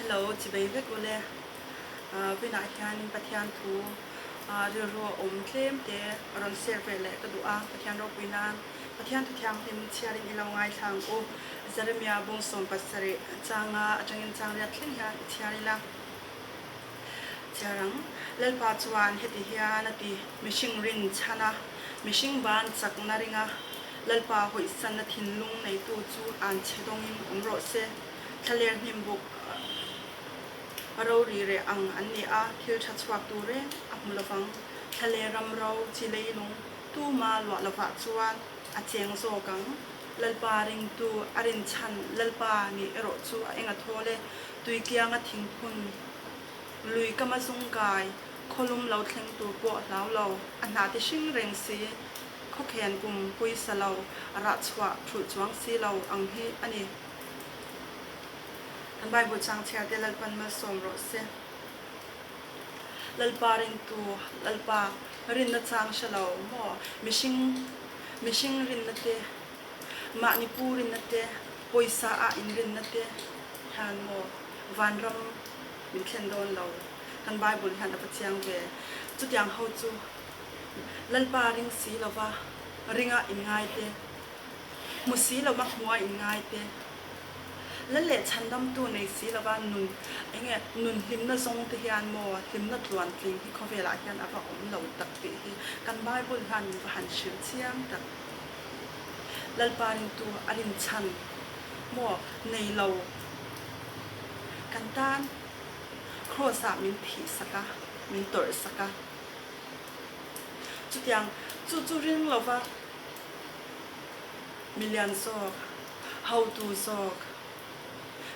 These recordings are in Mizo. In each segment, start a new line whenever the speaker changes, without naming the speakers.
Hello, chibei vek ule. Vinah hian Pathian thu rilru a awm tlem te rawn share ve leh ka duh a, Pathian ropui nan Pathian thu thianghlim chhiarin i lo ngaithla ang u. Jeremia bung 17 changa atangin chang riat thleng hian i chhiar ila. Chhiar ang. Lalpa chuan heti hian a ti, Mihring rin chhan a, mihring ban chakna ringa Lalpa hawisanna thinlung neitu chu an chhe dawngin awm rawh se. Thlaler hnim buk rori reh ang an ni a, thil tha chhuak tur reng a hmu lovang. Thlaler ram ro chi leilung tuma luah lovah chuan a cheng zawk ang. Lalpa ringtu a rinchhan Lalpa nih erawh chu a eng a thawl e. Tui kianga thingphun, lui kama zungkai, khawlum lo thleng tur pawh hlau lo, a hna ti hring reng si, khawkhen kum pawisa lo, rah chhuah thulh chuang si lo ang hi a ni. Kan Bible chang chhiar te Lalpan malsawm rawh se. Lalpa ringtu, Lalpa rinna chang hre lo maw? Mihring, mihring rinna te, mahni pu rinna te, pawisa ah inrinna te hian maw vanram min thlen dawn lo. Kan Bible hian a va chiang ve. Chutiang ho chu Lalpa ring si lova ringa inngai te, hmu si lova hmua inngai te, Lal leh chhandamtu nei si lova nun enge nun hlimna zawng te hian maw hlimna tluan tling hi khawvelah hian a va awm lo tak tih hi kan Bible hian min va han hrilh chiang tak. Lalpa ringtu a rinchhan maw nei lo kan tan Kraws ah min thih sak a, min tawrh sak a. Chutiang chu chu ring lova Milian zawk, hotu zawk,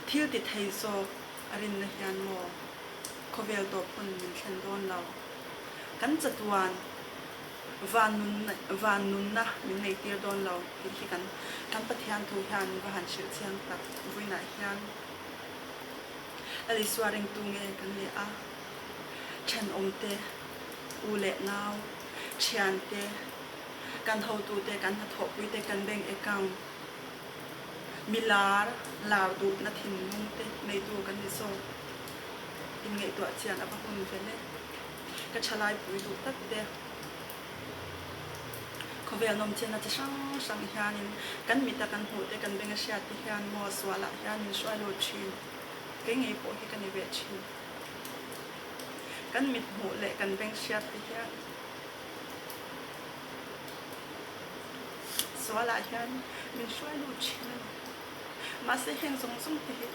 thil ti thei zawk a rinna hian maw khawvel tawp hun min thlen dawn lo. Kan chatuan van nunna van nunna min nei tir dawn lo tih hi kan kan Pathian thu hian va han hrilh chiang tak. Vawiinah hian Lal Isua ringtu nge kan ni a, thenawmte, u leh nau, thiante, Kan hotute, kan hnathawhpuite, kan bank account, mi lar, lar duhna thinlung te neitu kan ni zawk. Inngaihtuah chian a va hun vel e. Ka thalai pui duh tak te, khawvel nawmchenna chi hrang hrang hianin kan mita kan hmuh te, kan benga hriat te hian maw sualah hian min hruai lut thin. Kei ngei pawh hi ka ni ve thin. Kan mit hmuh leh kan beng hriat te hian. Sualah hian min hruai lut thin a ni. Mahse heng zawng zawng te hi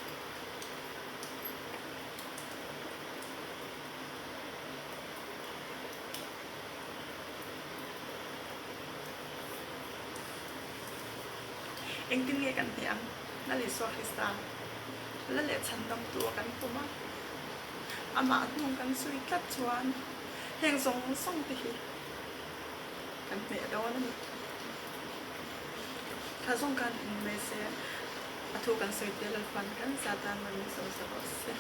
engtin nge kan hne ang? Lal Isua Krista la leh chhandamtu a kan pawm a, amah hnung kan zui tlat chuan Heng zawng zawng te hi kan hmeh dawn a ni. Kha zawng khan in mai se, a thu kan sawi tel a fan kan za tan man min sawi sa rawh se.